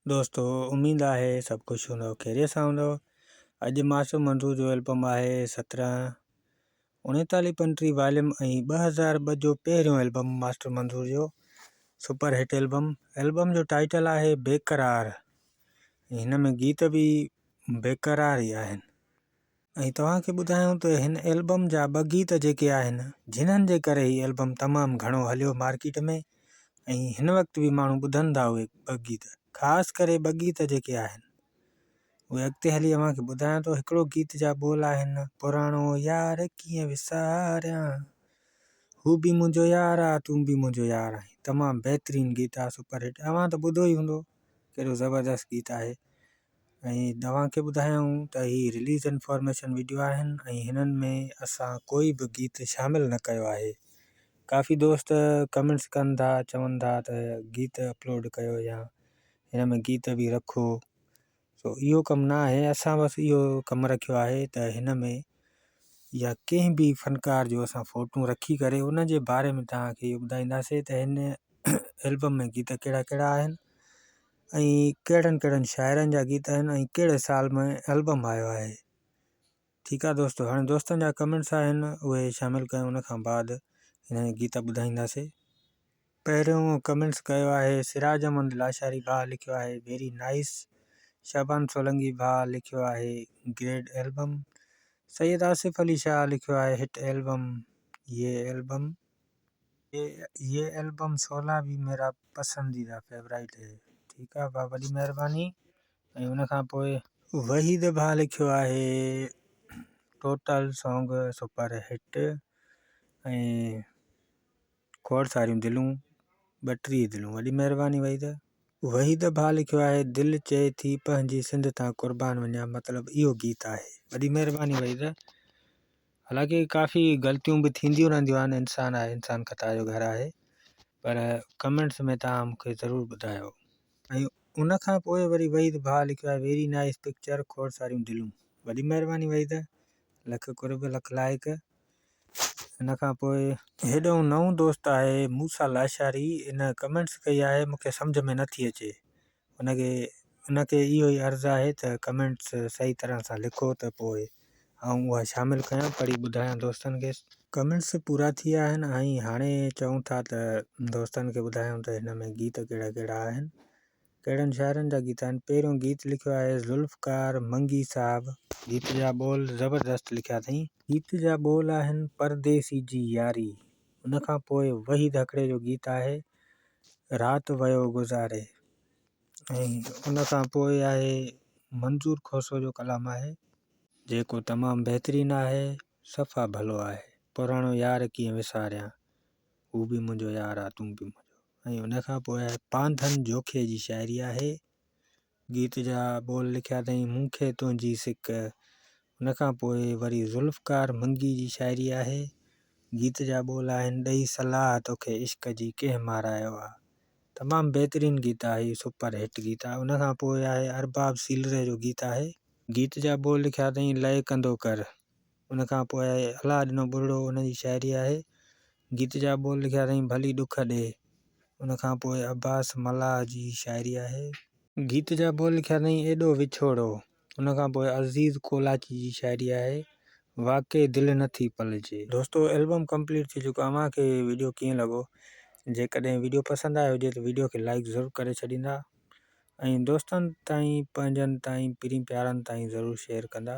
دوستو اميد آهي سڀ خوش هوندؤ خيريت سان هوندؤ. اڄ معصوم منظور جو البم آهي سترهن اڻيتاليهه پنٽيهه واليم ۽ 2002 جو پهريون البم ماسٽر منظور جو سپر هٽ البم. البم جو ٽائيٽل آهي بيقرار ۽ هن ۾ گيت به بيقرار ئي آهن. ۽ توهان کي ٻڌايون ته هن البم جا ٻه گيت جيڪي آهن جنھن جي ڪري هي البم تمام گهڻو هليو مارڪيٽ ۾ ۽ هن وقت به ماڻهو ٻڌن ٿا اهي ٻه گيت خاص ڪري ٻه گيت جيڪي آهن اهي اڳتي هلي اوهان کي ٻڌايان ٿو هڪڙو گيت جا ٻول آهن پراڻو يار ڪيئن وساريان هو به منهنجو يار آ تون به منهنجو يار آهين تمام بهترين گيت آ سپر هٽ اوهان ته ٻڌو ئي هوندو ڪيڏو زبردست گيت آهي ۽ توهان کي ٻڌايائون ته هي رليز انفارميشن وڊيو آهن ۽ هنن ۾ اسان ڪوئي به گيت شامل نه ڪيو آهي ڪافي دوست ڪمينٽس ڪن ٿا چون ٿا ته گيت اپلوڊ ڪيو يا هن ۾ گيت به رکو سو اهو ڪم نه آهي اسان بس اهو ڪم رکيو آهي ته هن ۾ يا ڪنهن به فنڪار جو اسان فوٽو رکي ڪري ان جي باري ۾ توهان کي اهو ٻڌائينداسي ته هن البم ۾ گيت ڪهڙا ڪهڙا آهن ۽ ڪهڙن ڪهڙن شاعرن جا گيت آهن ۽ ڪهڙي سال ۾ البم آيو آهي ٺيڪ آ دوستو هاڻي دوستن جا ڪمينٽس آهن اهي شامل ڪيون ان کان بعد هن گيت ٻڌائينداسي. پهريون ڪمينٽس ڪيو آهي سراج احمد لاشاري ڀاء لکيو آهي ويري نائيس شعبان سولنگي ڀاء لکيو آهي گريڊ البم سيد آصف علي شاهه لکيو آهي هٽ البم يي البم يي البم شعلا ڀي ميرا پسنديده فيورائيٽ هي ٺيڪ آ ڀاء وڏي مهرباني ۽ ان کان پوء وحيد ڀاء لکيو آهي ٽوٽل سانگ سپر هٽ ۽ کوڙ ساريون دلون 32 دلون وڏي مهرباني وحيد. وحيد ڀاء لکيو آهي دل چئي ٿي پنهنجي سنڌ تان قربان وڃان مطلب اهو گيت آهي وڏي مهرباني وحيد. حالانڪه ڪافي غلطيون به ٿينديون رهنديون آهن انسان آهي انسان خطا جو گهر آهي پر ڪمينٽس ۾ توهان مونکي ضرور ٻڌايو. ۽ ان کان پوء وري وحيد ڀاء لکيو آهي ويري نائيس پڪچر کوڙ ساريون دلون وڏي مهرباني وحيد لک قرب لک لائق ان کان پوء هيڏو نئون دوست آهي موسيٰ لاشاري ان ڪمينٽس ڪئي آهي مونکي سمجهه ۾ نٿي اچي ان کي ان کي اهو ئي عرض آهي ته ڪمينٽس صحيح طرح سان لکو ته پوء آئون اها شامل ڪيان پڙهي ٻڌايان دوستن کي. ڪمينٽس پورا ٿي ويا آهن ۽ هاڻي چئون ٿا ته دوستن کي ٻڌايون ته هن ۾ گيت ڪهڙا ڪهڙا آهن ڪهڙن شاعرن جا گيت آهن پهريون گيت لکيو آهي ذوالفقار منگي صاحب. گيت جا ٻول زبردست لکيا اٿئي. گيت جا ٻول آهن پرديسي جي ياري. ان کان پوء وحيد هڪڙي جو گيت آهي رات ويو گذاري ۽ ان کان پوء آهي منظور کوسو جو ڪلام آهي. جيڪو تمام بهترين آهي صفا ڀلو آهي پراڻو يار ڪيئن وساريان هو به منهنجو يار آ تون به منهنجو ۽ ان کان پوء آهي پانڌن جوکي جي شاعري آهي. گيت جا ٻول لکيا اٿائين مون کي تنهنجي سڪ ان کان پوء وري ذوالفقار منگي جي شاعري آهي گيت جا ٻول آهن ڏئي صلاح توکي عشق جي ڪنهن مارايو آ تمام بهترين گيت آهي هي سپر هٽ گيت آهي ان کان پوء آهي ارباب سيلري جو گيت آهي. گيت جا ٻول لکيا اٿائين لئه ڪندو ڪر ان کان پوء آهي الله ڏنو ٻرڙو ان جي شاعري آهي گيت جا ٻول لکيا اٿائين ڀلي ڏک ڏي ان کان پوء عباس ملاح جي شاعري آهي. گيت جا ٻول لکيا اٿائين ايڏو وڇوڙو ان کان پوء عزيز ڪولاچي جي شاعري آهي واقعي دل نه ٿي پلجي. دوستو البم ڪمپليٽ ٿي چڪو اوهان کي وڊيو ڪيئن لڳو جيڪڏهن وڊيو پسند آيو هجي ته وڊيو کي لائيڪ ضرور ڪري ڇڏيندا ۽ دوستن تائين پنهنجن تائين پرين پيارن تائين ضرور شيئر ڪندا.